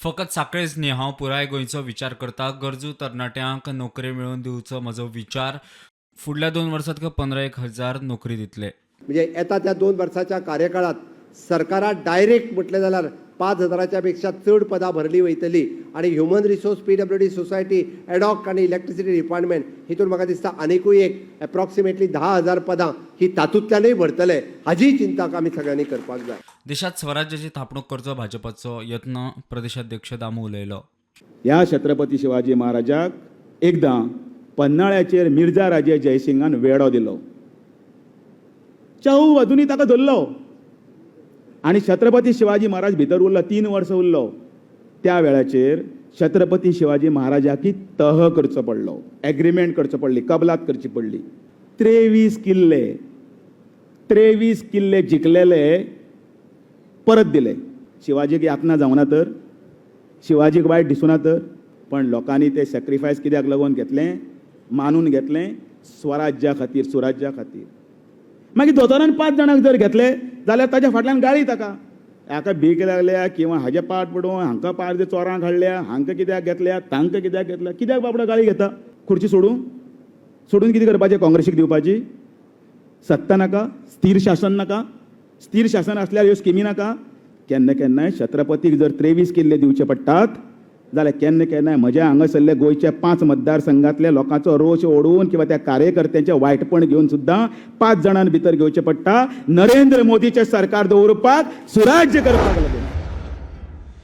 फकत साखळेच न्ही, हांव पुराय गोंयचो विचार करता. गरजू तरणाट्यांक नोकरी मेळोवन दिवचो म्हजो विचार. फुडल्या 2 वर्सात 15,000 नोकरी दितले. म्हणजे येता त्या 2 वर्साच्या कार्यकाळात सरकारात डायरेक्ट म्हटलें जाल्यार 5,000 पेक्षा चड पदां भरली वयतली आनी human resource PWD society ad hoc आनी इलेक्ट्रिसिटी डिपार्टमेंट हितून म्हाका दिसता आनिकूय एक एप्रॉक्सिमेटली 10,000 पदां ही तातूंतल्यानूय भरतले, हाजीय चिंता आमी सगळ्यांनी करपाक जाय. देशात स्वराज्याची थापणूक करचो भाजपाचो यत्न, प्रदेशाध्यक्ष दामू उलयलो. ह्या छत्रपती शिवाजी महाराजाक एकदां पन्नाळ्याचेर मिर्जा राजे जयसिंगान वेडो दिलो. चौ बाजूनी ताका धरलो आनी छत्रपती शिवाजी महाराज भितर उरलो, 3 वर्सां उरलो. त्या वेळाचेर छत्रपती शिवाजी महाराजाकी तह करचो पडलो, एग्रीमेंट करचो पडली, कबलात करची पडली. 23 किल्ले, 23 किल्ले जिखलेले परत दिले. शिवाजीक यातना जावना तर, शिवाजीक वायट दिसुना तर, पण लोकांनी ते सॅक्रिफायस कित्याक लागून घेतलें, मानून घेतलें, स्वराज्या खातीर, सुराज्या खातीर. मागीर दोतोरान 5 जाणांक जर घेतले जाल्यार ताच्या फाटल्यान गाळी ताका, हाका भीक लागल्या किंवा हाजे पाट पडून हांकां पार चोरांक हाडल्या, हांकां कित्याक घेतल्या, तांकां कित्याक घेतल्या, कित्याक बाबडो गाळी घेता? खुर्ची सोडून सोडून कितें करपाचें? काँग्रेसीक दिवपाची सत्ता नाका, स्थीर शासन नाका? स्थीर शासन आसल्यार ह्यो स्किमी नाका? केन्ना केन्नाय छत्रपतीक जर 23 किल्ले दिवचे पडटात जाल्यार केन्ना केन्नाय म्हज्या हांगासरले गोंयच्या 5 मतदारसंघातल्या लोकांचो रोष ओडून किंवा त्या कार्यकर्त्यांचें वायटपण घेवन सुद्दां 5 जाणां भितर घेवचें पडटा नरेंद्र मोदीचें सरकार दवरपाक, सुराज्य करपाक लागून.